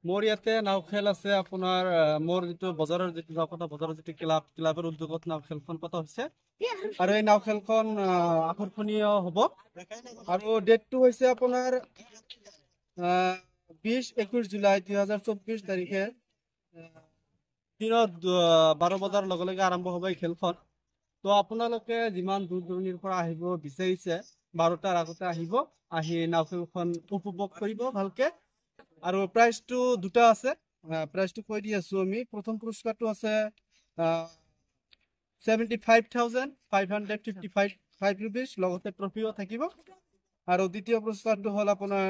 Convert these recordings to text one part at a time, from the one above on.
মোৰ ইয়াতে নাও খেল আছে আপোনাৰ। মোৰ যিটো বজাৰৰ যিটো জাওকাটা বজাৰৰ যিটো ক্লাবৰ উদ্যোগত নাও খেলখন পতা হৈছে আৰু এই নাও খেলখন আকৰ্ষণীয় হ'ব। আৰু ডেটটো হৈছে আপোনাৰ 20-21 জুলাই 2024 তাৰিখে দিনত 12 বজাৰ লগে লগে আৰম্ভ হ'ব এই খেলখন। তো আপোনালোকে যিমান দূৰ দূৰণিৰ পৰা আহিব বিচাৰিছে 12টাৰ আগতে আহিব, আহি নাও খেলখন উপভোগ কৰিব ভালকে। আৰু প্ৰাইজটো দুটা আছে, প্ৰাইজটো কৈ দি আছো আমি। প্ৰথম পুৰস্কাৰটো আছে 75,555 rupees, লগতে ট্ৰফিও থাকিব। আৰু দ্বিতীয় পুৰস্কাৰটো হ'ল আপোনাৰ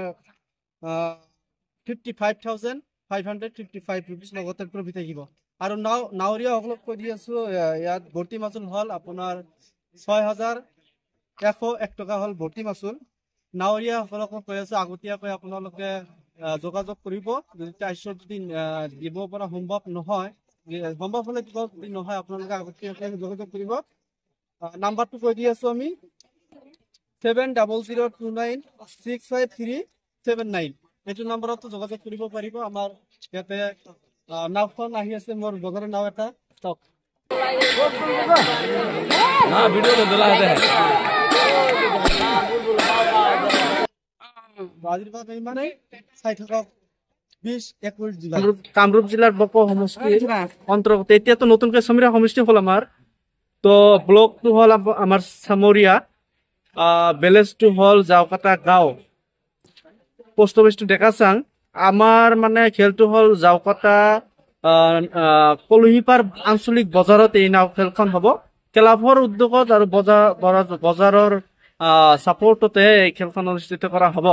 55,555 rupees, লগতে ট্ৰফি থাকিব। আৰু নাৱৰীয়াসকলক কৈ দি আছো, ইয়াত ভৰ্তি মাচুল হ'ল আপোনাৰ 6,101 টকা হ'ল ভৰ্তি মাচুল। নাৱৰীয়াসকলকো কৈ আছো আগতীয়াকৈ আপোনালোকে যোগাযোগ কৰিব। যদি তাৰপিছত যদি দিব পৰা সম্ভৱ নহয়, সম্ভৱ হ'লে দিব, যদি নহয় আপোনালোকে আগতীয়াকৈ যোগাযোগ কৰিব। নাম্বাৰটো কৈ দি আছো আমি 7002965379, এইটো নম্বৰতো যোগাযোগ কৰিব পাৰিব। আমাৰ ইয়াতে নাওখন আহি আছে, মোৰ বজাৰৰ নাও এটা। চাওক। আজিৰ বাবে ইমানেই, চাই থাকক 20-21 জুলাই। কামৰূপ জিলাৰ বকো সমষ্টিৰ অন্তৰ্গত এতিয়াতো নতুনকৈ সমীৰা সমষ্টি হ'ল আমাৰ। তো ব্লকটো হ'ল আমাৰ চামৰীয়া, ভিলেজটো হ'ল জাওকাটা গাঁও, পোষ্ট অফিচটো ডেকাচাং। আমাৰ মানে খেলটো হ'ল জাওকাটা কলহীপাৰ আঞ্চলিক বজাৰত এই নাও খেলখন হ'ব। ক্লাবৰ উদ্যোগত আৰু বজাৰৰ ছাপোৰ্টতে এই খেলখন অনুষ্ঠিত কৰা হ'ব।